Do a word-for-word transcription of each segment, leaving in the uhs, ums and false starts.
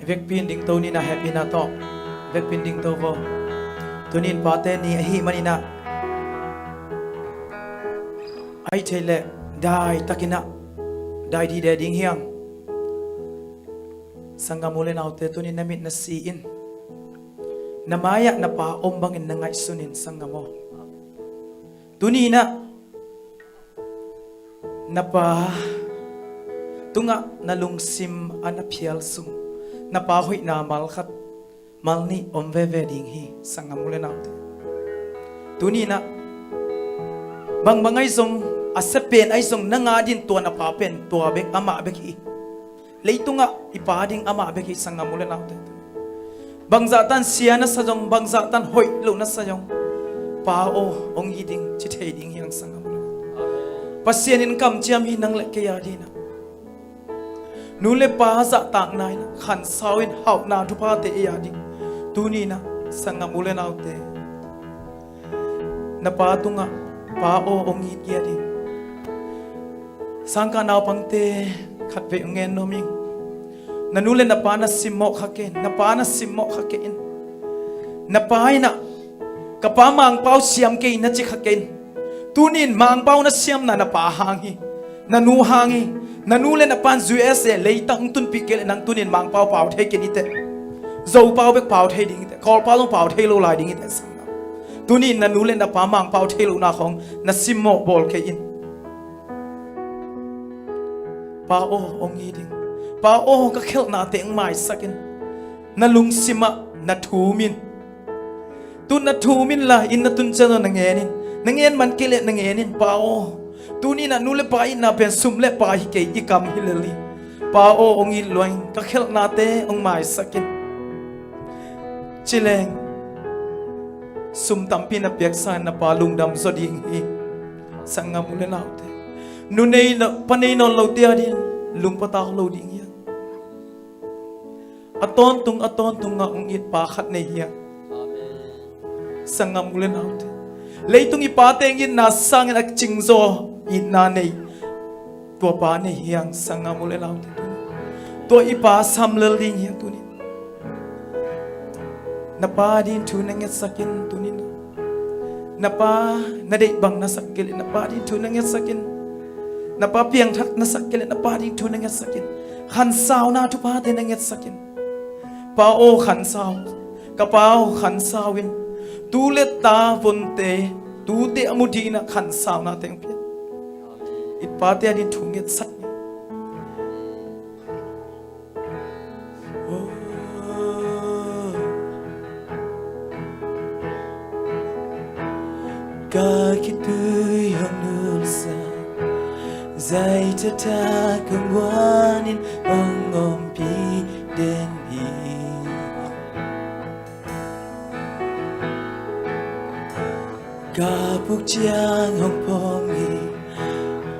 Vekpi in dingto ni in ah, hehpihna tawh vekpi in dingto vo. Tuni in pate ni ahih manin ah, ahih theih leh daitakin ah dai dide ding hi hang. Sanggam u le naute, tuni in na mit na si in, na mai-ah na pa om bangin na ngaihsun in, sanggam aw. Tuni in ah na pa tungah na lungsim a na phial sung, na pa hoihna mal khat, mal nih om veve ding hi, sanggam u le naute. Tuni in ah bangbang ahi zong, a sia pen ahi zong, nang adingin tua na pa pen tua bek, amah bek hi. Leitungah i pa ding amah bek hi, sanggam u le naute. Bangzah tan sia na sa zong, bangzah tan hoih lo na sa zong, Pa aw, hong it ing, ci thei ding hi hang, sanggam u le naute. Pasian in kamciam hi, nang le kei adingin ah. Nu le pa zahtakna in ah, khansau in, hauhna thuphate ei ading. Tuni in ah, sanggam u le naute, na pa tungah, Pa aw, hong it ngiat in. Sangkah naupangte, khatvei hong gen nuam ing. Na nu le na pa na simmawh kha kei in, na pa na simmawh kha kei in. Na pa in ah, ka pa Mangpau siam kei in, na ci kha kei in. Tuni in Mangpau na siamna na pa hang hi, na nu hang hi. Na nu le na pa in U S A leitang hong tunpih kei leh, nang tuni in Mangpau pau thei kei ni teh. Zopau bek pau thei ding hi teh, Kawlpau zong pau thei lo lai ding hi teh, sanggam. Tuni in na nu le na pa Mangpau thei lohna khawng na simmawh bawl kei in. Pa aw, hong it ing. Pa aw, ka khelhnate hong maisak in. Na lungsim ah na thum in. Tu na thum in la, inn na tun ciang na ngen in. Na ngen man kei leh na ngen in, Pa aw. Tuni in ah nu le pa itna pen sum le pai hi kei, i kam hi lel hi. Pa aw, hong it lua in, ka khelhnate hong maisak in. Ci leng, sum tampi na piaksa in na pa lungdam zaw ding hi, sanggam u le naute. Nu nei, pa nei nawn lote adingin lungpatau lo ding hi hang. A tawntung, a tawntung ah hong it pa khat nei hi hang. Sanggam u le naute, leitung i pate hong itna sangin a cingzaw itna nei, tua pa nei hi hang, sanggam u le naute. Tua i pa sam lel ding hi hang tuni. Na pa adingin thu na ngetsak in tuni in. Na pa na deih bang na sak kei leh, na pa adingin thu na ngetsak in. Na pa piangthak na sak kei leh, na pa adingin thu na ngetsak in. Khansauna thuphate na ngetsak in. Pa aw, khansau. Ka pa aw, khansau in. Tu le ta vonte, tute a mu dingin ah khansaunate hong pia in. I pate adingin thu ngetsak in. Ka khitui hong nulsak, zai taktak hong guan in, hong ompih den hi. Ka puk ciang hong pom hi,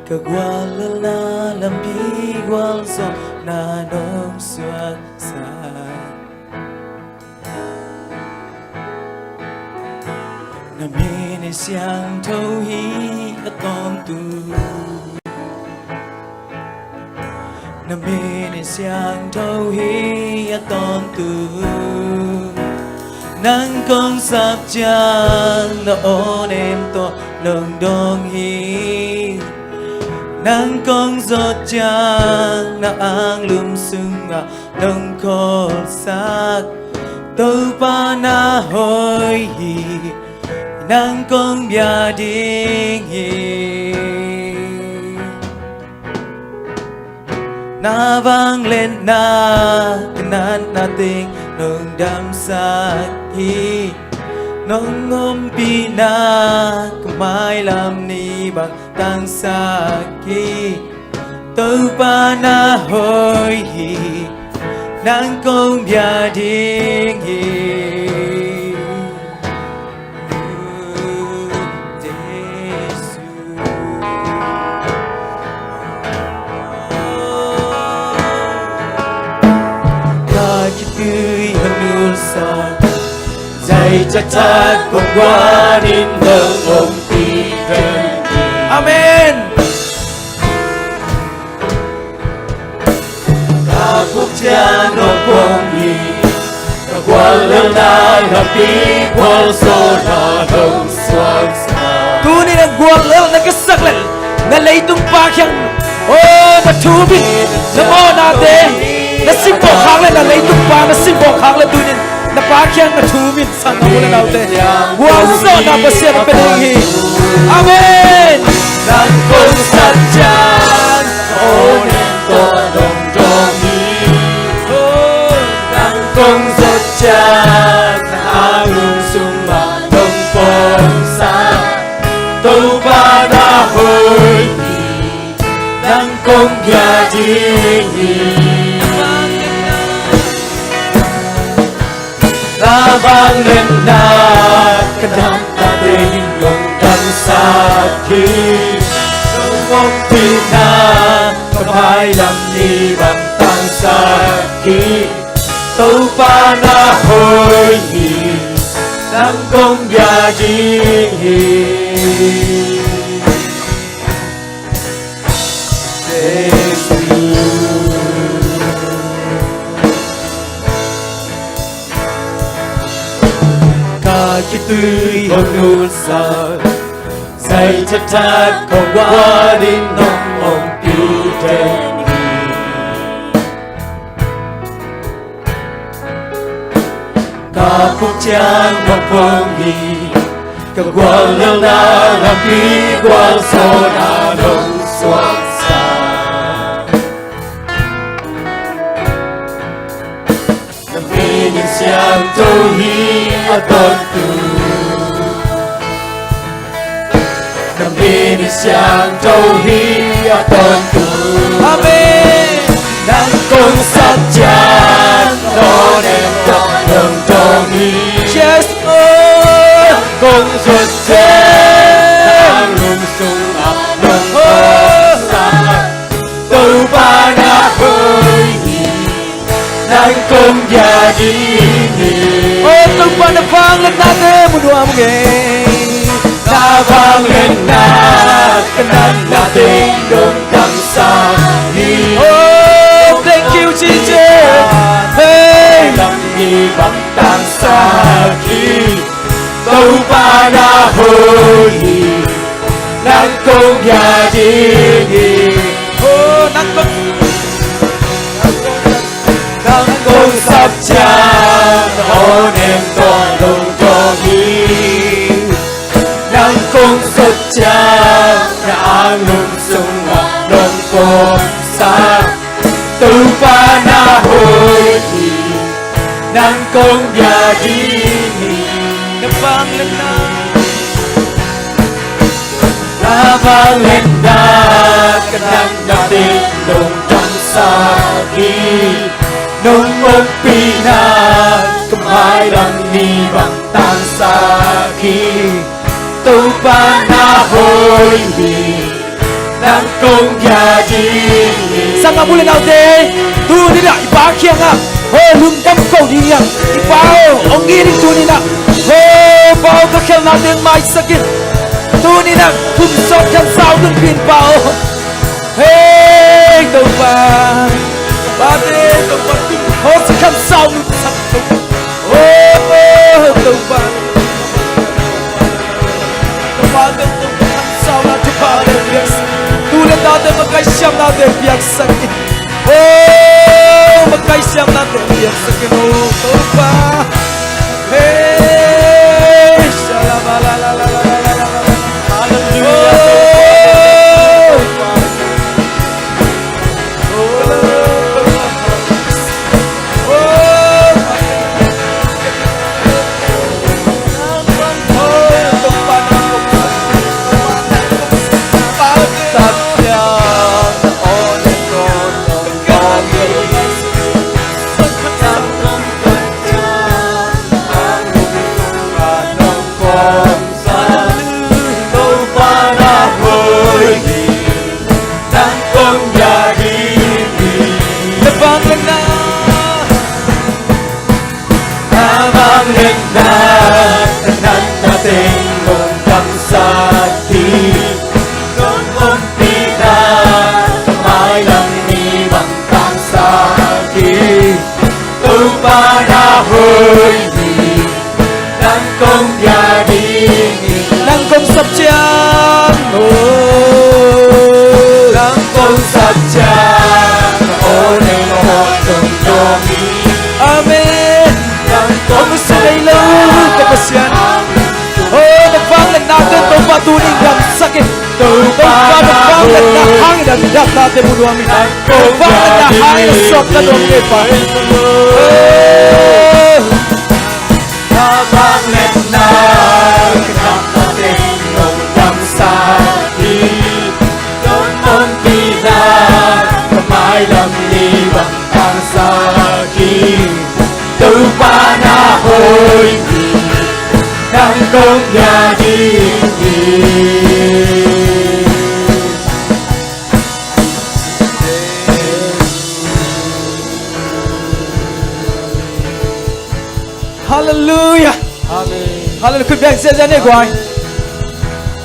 ka guallelhna lampi gualzawhna nong suaksak. Na min in siangtho hi a tawntung. Na min in siangtho hi a tawntung. Nang kong sap ciang na awnem tawh nong dawng hi. Nang kong zawt ciang na anglum sungah nong khawlsak. Topa na hoih hi, nang kong bia ding hi. Na vangliatna, ka natna teng nong damsak hi. Nong ompihna ka mailam ni bang tangsak hi. Topa na hoih hi, nang kong bia ding hi. Jesu. Ka khitui hong nulsak, zai taktak kong guan in, nong ompih den hi. Amen. Ka puk ciang nong pom hi, Na lampi gualzawhna hong suaksak. Tuni na guallelhna ka sak lel, na leitung Pa kiang, oh, na thumin, na mawhnate na simmawh khak leh, na leitung Pa na simmawh khak leh, tunin na Pa kiang na thumin, sanggam u le naute, gualzawhna Pasian a pia ding hi. Amen. Nang kong sat ciang, aw, nang tawh dong dong hi. Nang kong zat ciang, na anglum sungah nong pawngsak. Topa, na hoih hi, nang kong bia ding hi. Na vangliatna ka natna teng nong tangsak hi. Nong ompihna ka mailam ni bang tangsak hi. Topa, na hoih hi, nang kong bia ding hi. Praise you. Ka khitui hong nunsak, zai taktak kong guan in nong ompih den hi. Ka puk ciang nong phong hi, ka guallelhna lampi gualzawhna nong suaksak. Na min in siangtho hi a tawntung. Na min in siangtho hi a tawntung. Amen. Nang kong sat ciang, aw, nang tawh dong dong hi. Yes, Lord. Nang kong zat ciang, na anglum sungah nong pawngsak. Topa, na hoih hi, nang kong bia ding hi. Oh, Topa, na vangliatnate mu nuam ing ei. Na vangliatna ka natna teng nong tangsak hi. Oh, thank you, Jesus. Hey. Lam ni bang tangsak hi. Topa, na hoih hi, nang kong bia ding hi. Oh, nang kong, nang kong sat ciang, aw, nang tawh dong dong hi. Nang kong zat ciang, na anglum sungah nong pawngsak. Topa, na hoih hi, nang kong bia ding hi. Na vangliatna, na vangliatna ka natna teng nong tangsak hi. Nong ompihna ka mailam ni bang tangsak hi. Topa, na hoih hi, nang kong bia ding hi. Sanggam u le naute, tuni-in ah i Pa kiangah, oh, lungdam ko ding hi hang. I Pa aw, hong it in tuni-in ah. Oh, Pa aw, ka khelhnate maisak in. Tuni-in ah kum sawm khansau nunpih in, Pa aw. Hey, Topa. Pate, Topa, kum sawm khansau nunsak, Topa. Oh, Topa. Topa, Topa, khansauhna thupha piaksak. Tu le tate makaih siamnate piaksak in. Oh, makaih siamnate piaksak in, oh, Topa. Hey, shalabala. Hallelujah. Oh. Topa, na hoih hi, nang kong bia ding hi. Na vangliatna, na vangliatna ka natna teng nong tangsak hi. Nong ompihna ka mailam ni bang tangsak hi. Topa, na hoih hi, Kong bia ding hi. Nang kong sap ciang, oh, nang kong sap ciang, oh, nang kong dong dong hi. Amen. Nang kong sap ciang, oh, ka Pasian. Oh, na vangliatna tawh Topa tuni damsak in. Topa na vangliatna hangin a dapnate mu nuam hi. Topa na vangliatna hangin a suakta nuam hi, Pa. Oh. Na vangliatna ka dapna teng nong damsak hi. Nong ompihna ka mailam ni bang tangsak hi. Topa na hoih hi. Nang kong bia ding hi. Halleluia. Amen. Halleluia. Khut beng ziahziah ni guai.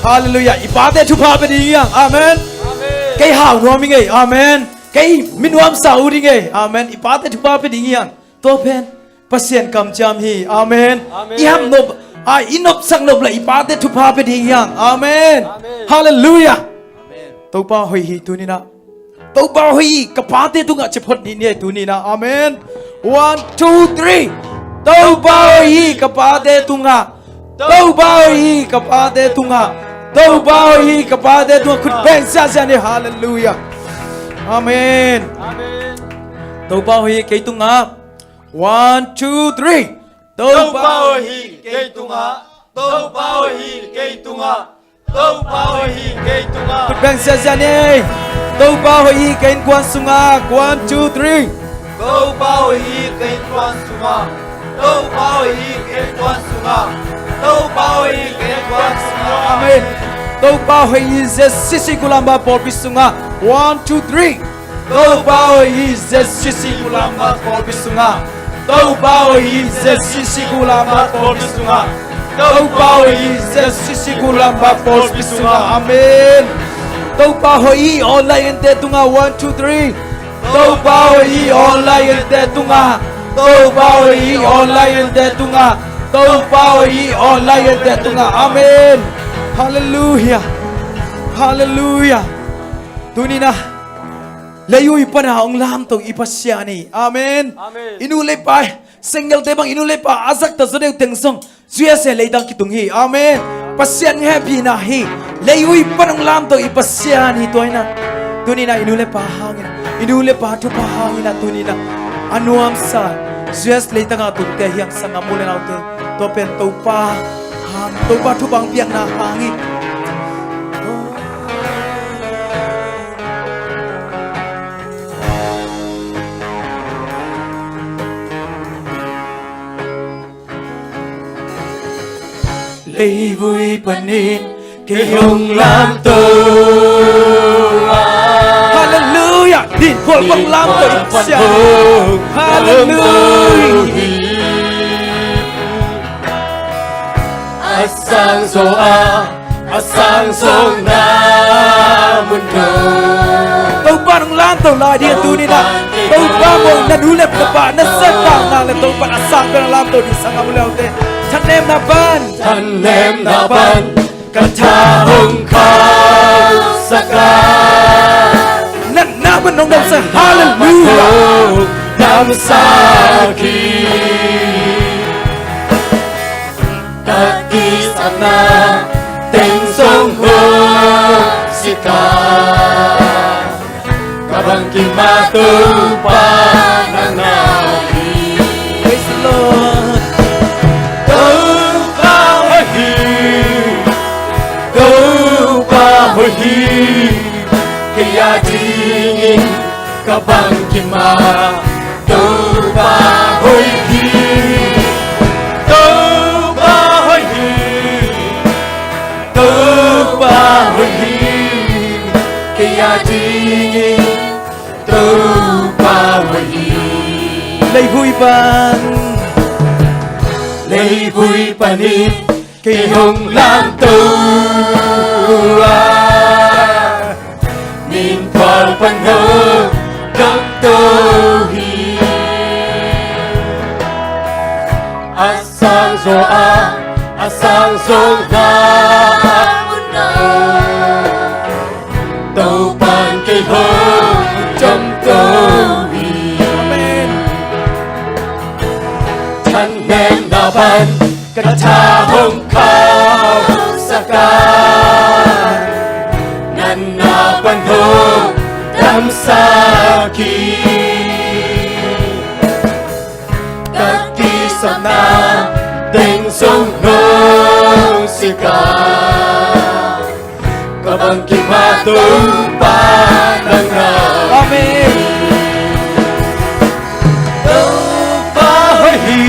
Halleluia. I pate thupha pia ding hi hang. Amen. Amen. Kei hau nuam ing ei. Amen. Kei mi nuamsa ut ing ei. Amen. I pate thupha pia ding hi hang. Tua pen Pasian kamciam hi. Amen. Amen. I hap nop, a, i nopsak nop la i pate thupha pia ding hi hang. Amen. Amen. Halleluia. Amen. Topa hoih hi tuninah. Topa hoih hi ka pate tungah ci phot ni ni ei tuninah. Amen. One, two, three. Topa hoih hi ka pate tungah. Topa hoih hi ka pate tungah. Topa hoih hi ka pate tungah. Khut beng ziahziah ni. Halleluia. Amen. Amen. Topa hoih hi kei tungah. One, two, three. Topa hoih hi kei tungah. Topa hoih hi kei tungah. Topa hoih hi kei tungah. Khut beng ziahziah ni. Topa hoih hi ka innkuan sungah. One, two, three. Topa hoih hi ka innkuan sungah. Topa hoih hi ka innkuan sungah. Topa hoih hi ka innkuan sungah. Amen. Topa hoih hi Z C C Kulamba pawlpi sungah. One, two, three. Topa hoih hi Z C C Kulamba pawlpi sungah. Topa hoih hi Z C C Kulamba pawlpi sungah. Topa hoih hi Z C C Kulamba pawlpi sungah. Amen. Topa hoih hi online ente tungah. One, two, three. Topa hoih hi online ente tungah. Topa hoih hi online ente tungah. Topa hoih hi online ente tungah. Amen. Halleluia. Halleluia. Tuninah Leiui pana hong lamto i Pasian hi. Amen. Amen. I nu le pa, singlelte bang i nu le pa a zakta zaw deuh teng zong U S A leitang kitung hi. Amen. Pasian hehpihna hi. Leiui pana hong lamto i Pasian hi tua inah. Tuninah i nu le pa hangin, i nu le pa thupha hangin ah tuninah a nuamsa U S leitanga tungte hi hang, sanggam u le naute. Tua pen Topa hang, Topa thupha hong piakna hang hi. Leivui panin kei hong lamto a. Halleluia. Din khual pan hong lamto i Pasian. Halleluia. A sang zaw a, a sang zawhna mun dong. Topa hong lamto lai ding a tuninah. Topa maw, na nu le na pa na zat takna le Topa a sang pen hong lamto ding, sanggam u le naute. Thannemna pan, thannemna pan ka tha hong khauhsak a. Natna pan hong damsak. Halleluia. Damsak hi. Ka kisapna teng zong hoih sik a. Ka bangkim a Topa nang na hi. Praise the Lord. Topa hoih hi. Topa hoih hi. Kei a dingin ka bangkim a Topa hoih hi. Topa hoih hi. Topa hoih hi. Kei a dingin Topa hoih hi. Leivui pan, leivui panin kei hong lamto a, min khual pan hong lamto hi. A sang zaw a, A sang zong na mun na Topa'n kei hong ciamteh hi. Amen. Thannemna pan ka tha hong khauhsak a, natna pan hong damsak hi. Ka kisapna teng zong nong sik a, ka bangkim ah Topa nang na. Amen. Topa hoih hi,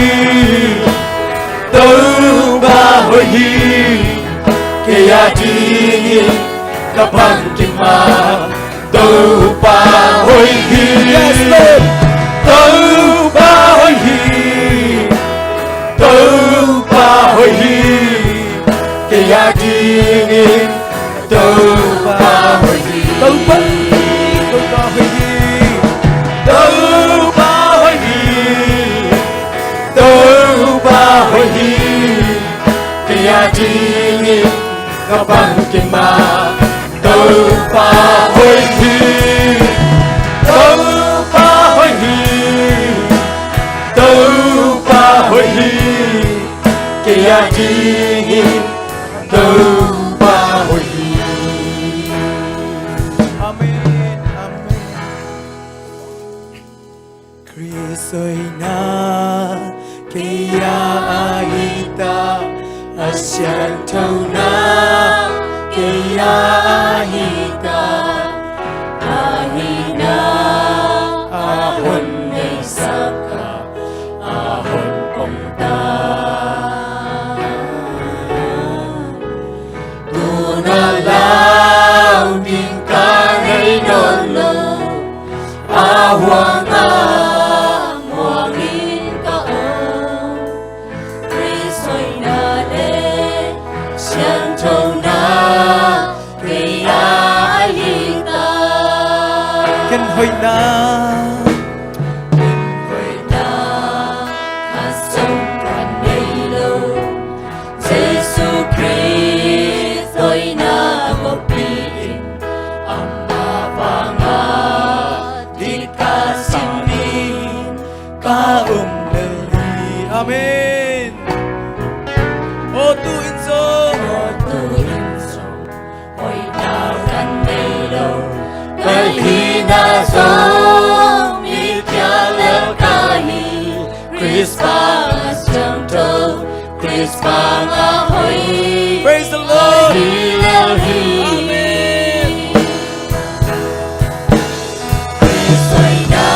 Topa hoih hi, kei a dingin ka bangkim ah Topa hoih hi. Yes, Lord. Topa hoih hi. Topa hoih hi. Kei a dingin Topa hoih hi. Topa, Topa hoih hi. Topa hoih hi. Topa hoih hi. Kei a dingin ka bangkim ah Topa hoih hi. Topa hoih hi. Topa hoih hi. Kei a dingin Topa hoih hi. Amen. Amen. Khrist hoihna kei ah ahi ta, a siangthona kei ah ahi ta, a hihna a hon neisak a, a hon pom ta. Tu-in a lau ding ka nei nawn lo, a huang a muang in ka om. Khrist hoihna le siangthona kei ah ahi ta. Ken hoihna, ken hoihna khat zong ka nei lo. Jesu Khrist hoihna kopi in, ama vang a diktak sangin ka om lel hi. Amen. Aw tu-in zong, aw tu-in zong hoihna ka nei lo, ka hihna zong mi khial lel ka hi. Khrist bang a siangtho, Khrist bang a hoih, praise the Lord, ka hi lel hi. Amen. Khrist hoihna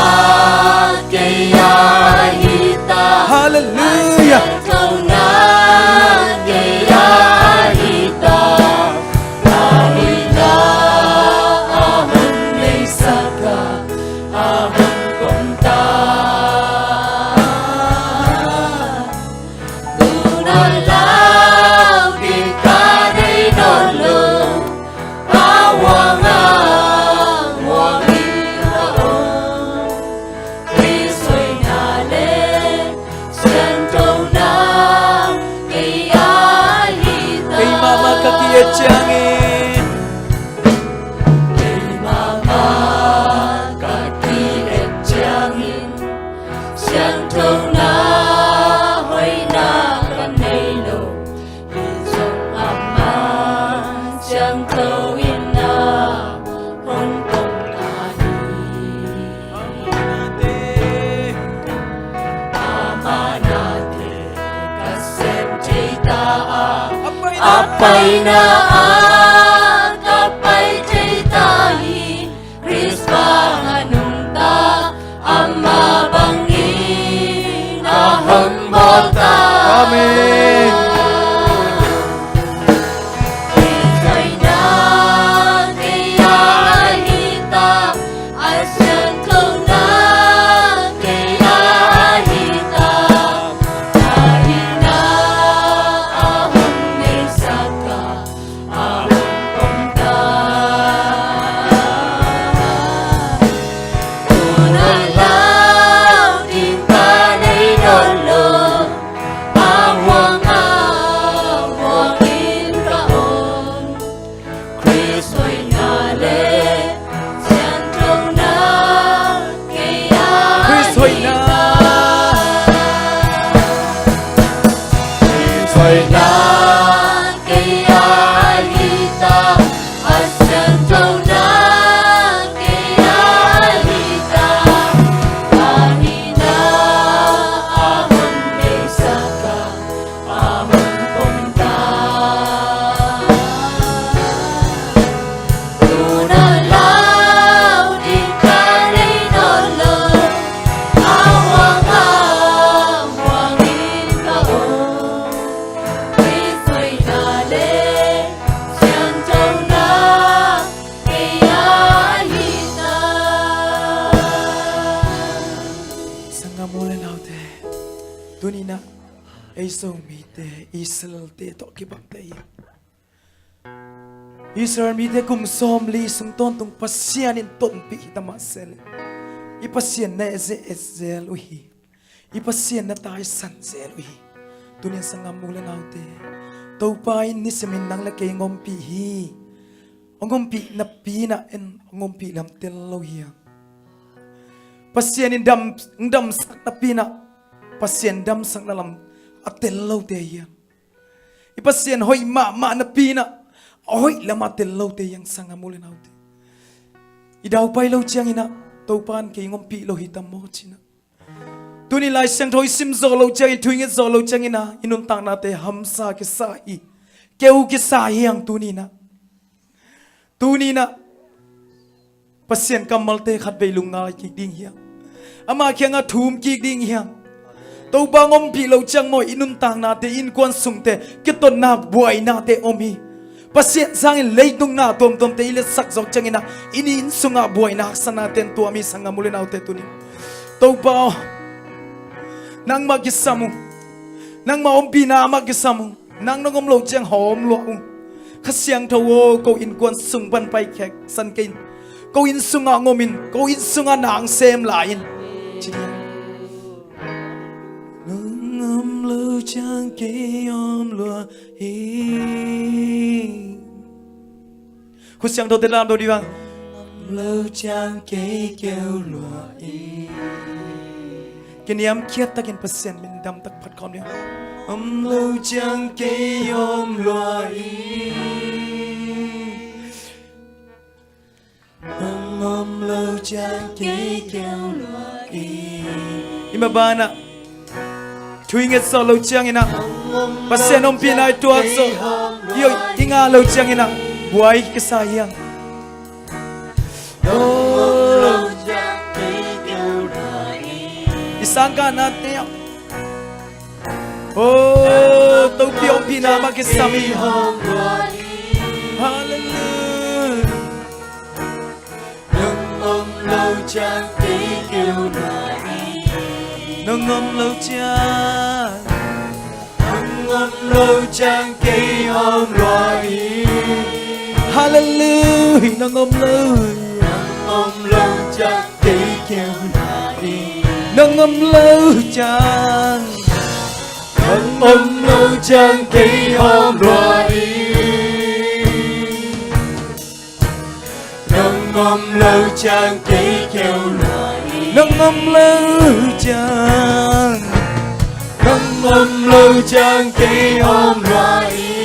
kei ah ahi ta. Hallelujah. A siangthona kei ah ahi ta. A hihna a hon neisak a, a hon pom ta. Tu-in a lau ding ka nei nawn lo, a huang a muang in ka om. Khrist hoihna le siangthona kei ah ahi ta. Kei mahmah ka ki-et ciangin, kei mahmah ka ki-et ciangin, siangthona hoihna ka nei lo, hi zong ama siangtho in a hon pom ka hi. Ama nate ka sem thei ta a, a paina ah ka pai thei ta hi. Khrist bang a nungta, ama bangin a hong bawl ta. Amen. Khrist hoihna kei ah ahi ta, a siangthona kei ah ahi ta, a hihna a hon neisak a, Ei Zomite Israel-te tawh kibang te hi. Israel mite kum sawmli sung tawntung Pasian in tonpih hi ta mah se leh, i Pasian na et zel uh hi. I Pasian na taisan zel uh hi. Tuni-in sanggam u le naute, Topa in nisim in nang le kei hong ompih hi. Hong ompih napi-in ah en hong ompih lam tel lo hi hang. Pasian in dam, hong damsak napi-in ah Pasian damsakna lam a tel lote hi hang. I Pasian hoih mahmah napi-in ah a hoih lam a tel lote hi hang sanggam u le naute. I daupai lo ciangin ah Topa in kei hong ompih lo hi tam maw ci-in ah. Tuni Lai Siangtho i sim zawh loh ciangin, thu i nget zawh loh ciangin ah i nuntaknate hamsa kisa hi. Keu kisa hi hang tuni-in ah. Tuni-in ah Pasian kammalte khatvei lungngai kik ding hi hang. Ama kiangah thum kik ding hi hang. Topa hong ompih loh ciang maw i nuntaknate, i innkuan sungte kitotna buainate om hi. Pasian sangin leitung na tuamtuamte i liatsak zawk ciangin ah i inn sungah buaina haksatnate in tuam hi sanggam u le naute tuni. Topa aw, nangmah kisam ung. Nangmah ompihna mah kisam ung. Nang nong om loh ciang hawm luah ung. Kha Siangtho aw, ko innkuan sung pan paikhia san kei in. Ko inn sungah hong om in, ko inn sungah na hong sem lai in. Ci hi hang. Nong om loh ciang kei hawm luah hi. Khut siangthote lamto dih bang. Om loh ciang kei keu luah hi. Kiniamkhiat takin Pasian min damtak phat khawm dih. Om loh ciang kei hawm luah hi. Nong om loh ciang kei keu luah hi. I mabanah thu i nget zawh loh ciangin ah Pasian ompihna i tuak zawh, i hoih i ngah loh ciangin ah buai kisa hi hang. I sangkahnate ah, oh, Topa ompihna mah kisam hi. Halleluiah. Nong om loh ciang kei keu luah hi. Nong om loh ciang. Nong om loh ciang kei hawm luah hi. Halleluiah. Nong om loh. Nong om loh ciang kei keu luah hi. Nong om loh ciang. Nong om loh ciang kei hawm luah hi. Nong om loh ciang kei keu luah hi. Nong om loh ciang. Nong om loh ciang kei hawm luah hi.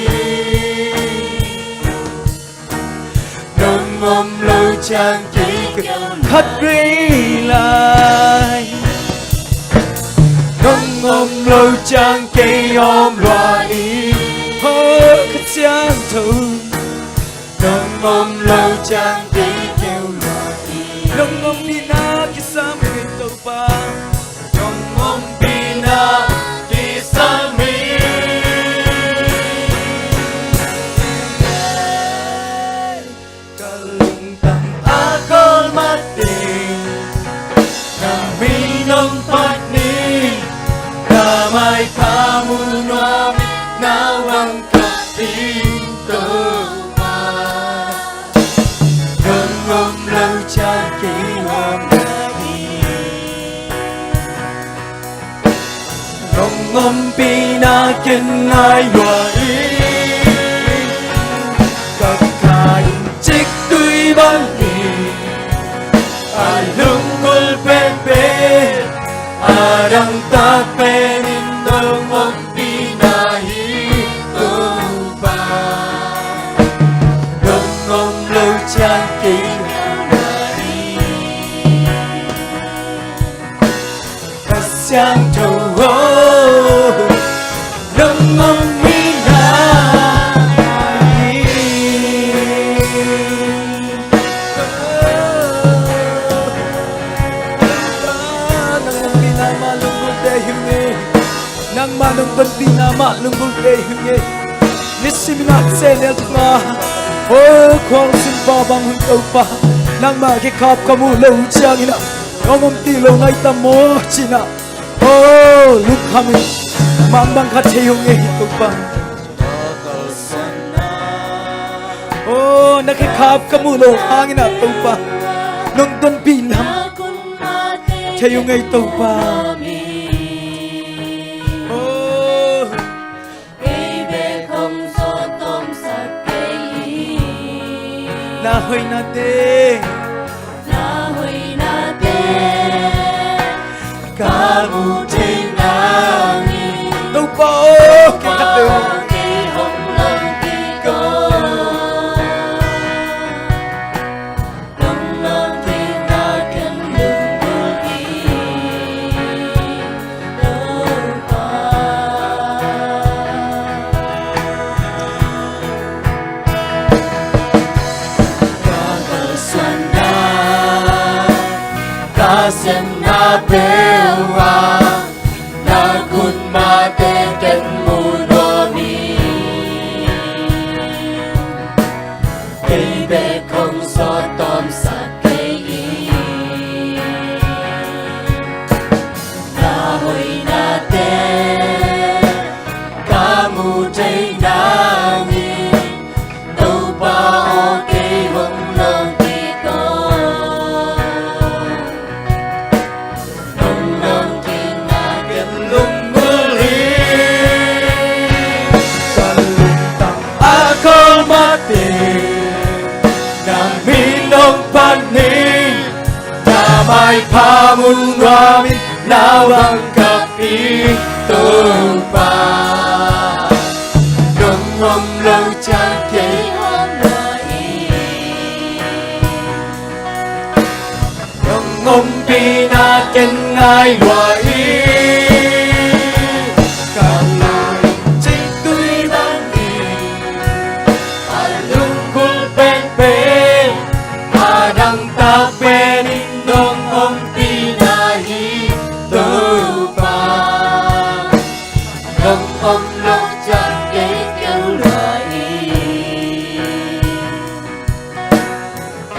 Nong om loh ciang kei keu khat vei lai. Nong om loh ciang kei hawm luah hi. Ho Kha Siangtho. Nong om loh ciang kei keu luah hi. Nong ompihna kisam hi Topa. Nong ompihna kisam hi. Ka lungtang a kol mat ding. Na min hong phat ni. Na mai ka mu nuam. Na vang ka ding Topa. Nong om loh ciang kei hawm luah hi. Nong ompihna ken ngai luah hi. Ka kha in ciktui bang hi. A lunggulh penpen, a dangtak pen in nong ompihna hi Topa. Nong om loh ciang kei hawm luah hi. Kha Siangtho aw, nong om hi ngai. Nang ompihna mah lunggulhte hi ung ei. Nangmah nong tonpihna mah lunggulhte hi ung ei. Nisim in ah sehnel tungah, oh, khuang simpa bang hun Topa, nangmah kikhap ka muh loh ciangin ah hong ompih lo ngai tam maw ci-in ah, oh, lungkham in, Mangbang khat thei hong ei Topa. Oh, na khekhap ka muh loh hangin ah Topa, nong tonpih lam thei hong ei Topa. Oh. Na hoihnate, na hoihnate ka mu thei nangin, Topa aw, kei ka teu, kei hong lawng kei ko. Ka semna peuh ah na khut mahte ken mu nuam hi. Kei bek hong sawt tawmsak kei in, na hoihnate ka mu thei nangin, Topa aw, kei hong lawng kei ko. Nong lawng kei na ken lunggulh hi. Ka lungtang a kholmate na min hong phat ni. Na maipha mu nuam in, na vang kap ing Topa. Nong om lo ciang kei om lua hi. Nong ompihna ken ngai lua hi. Ka lungsim tui bang hi. A lunggulh penpen, a dangtak penin nong ompihna hi Topa. Nong om lo ciang kei keu lua hi.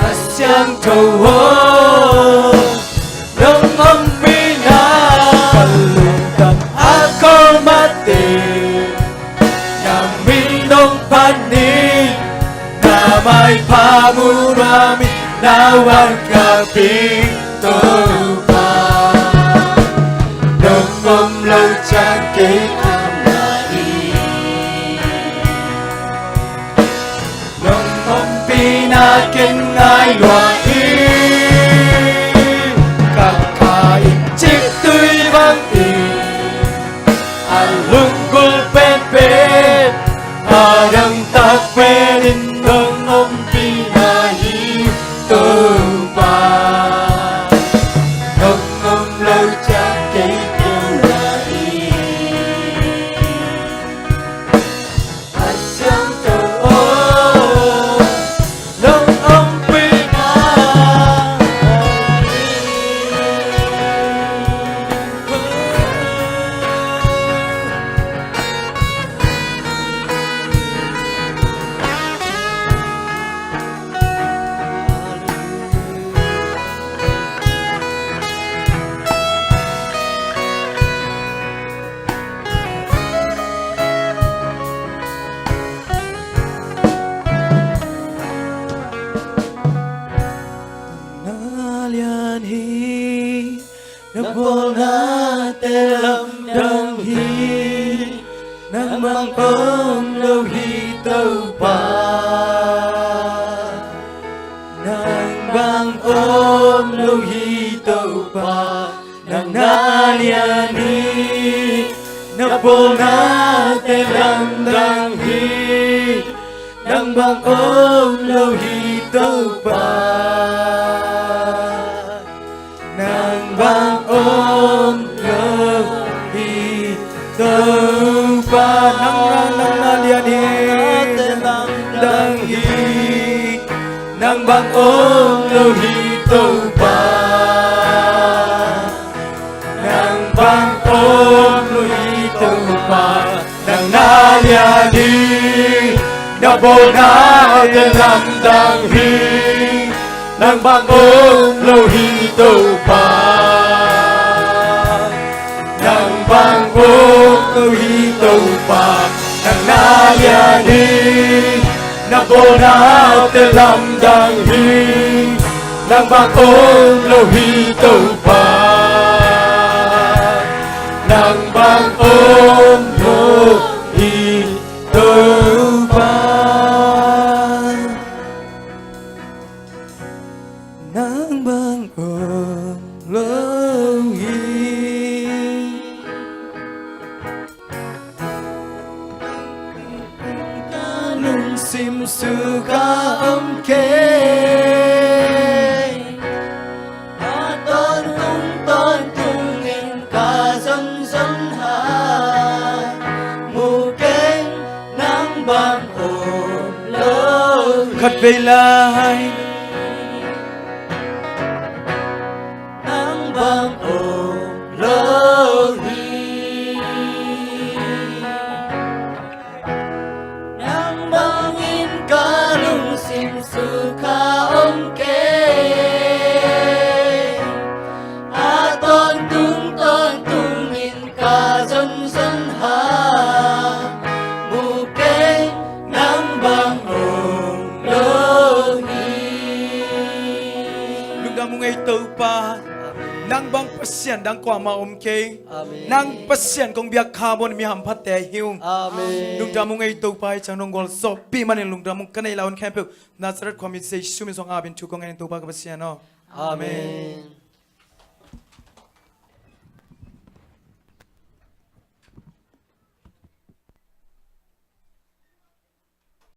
A siangtho aw, nong ompihna, ka lungtang a kholmate na min hong phat ni. Na maipha mu nuam in, na vang kap ing Topa. Nong om lo ciang kei om lua hi. Nong ompihna ken ngai lua hi. Ka kha in cik tui bang hi. A lunggulh penpen, a dangtak penin nong ompihna hi Topa. Nong om lo ciang kei keu lua hi. A siangtho aw, nong ompihna. Na lian hi, na bawlnate lamdang hi. Nang bang om lo hi Topa. Nang bang om lo hi Topa. Nang na lian hi, na bawlnate lamdang hi. Nang bang om lo hi Topa. Nang bang om lo hi Topa. Nang na, nang na lian hi, lamdang hi. Nang bang om lo hi Topa. Nang bang om lo hi Topa. Nang na lian hi, na bawlnate lamdang hi. Nang bang om lo hi Topa. Nang bang om Ko hi Topa, nang na lian hi. Na bawlnate lamdang hi. Nang bang om lo hi Topa. Nang bang om lo hi Topa. Nang bang om lo hi. Ka lungsim sukha om kei. A tawntung tawntung in ka zonzon ha. Mu keng nang bang om lo hi. Khat vei lai. Nang bang om lo hi. Nang bangin ka lungsim sukha om kei. A tawntung tawntung in ka zonzon ha. Mu kei nang bang om lo hi. Lungdam ung ei Topa. Nang bang Pasian dang kuamah om kei. Amen. Nang Pasian kong biak kha bawlin mi hamphatte hi ung. Amen. Lungdam ung ei Topa, i ciang nong gualzawhpih manin lungdam ung. Ka neih la hun khempeuh Nazareth khuami Jesu min suang apin thu kong ngen in Topa ka Pasian aw. Amen.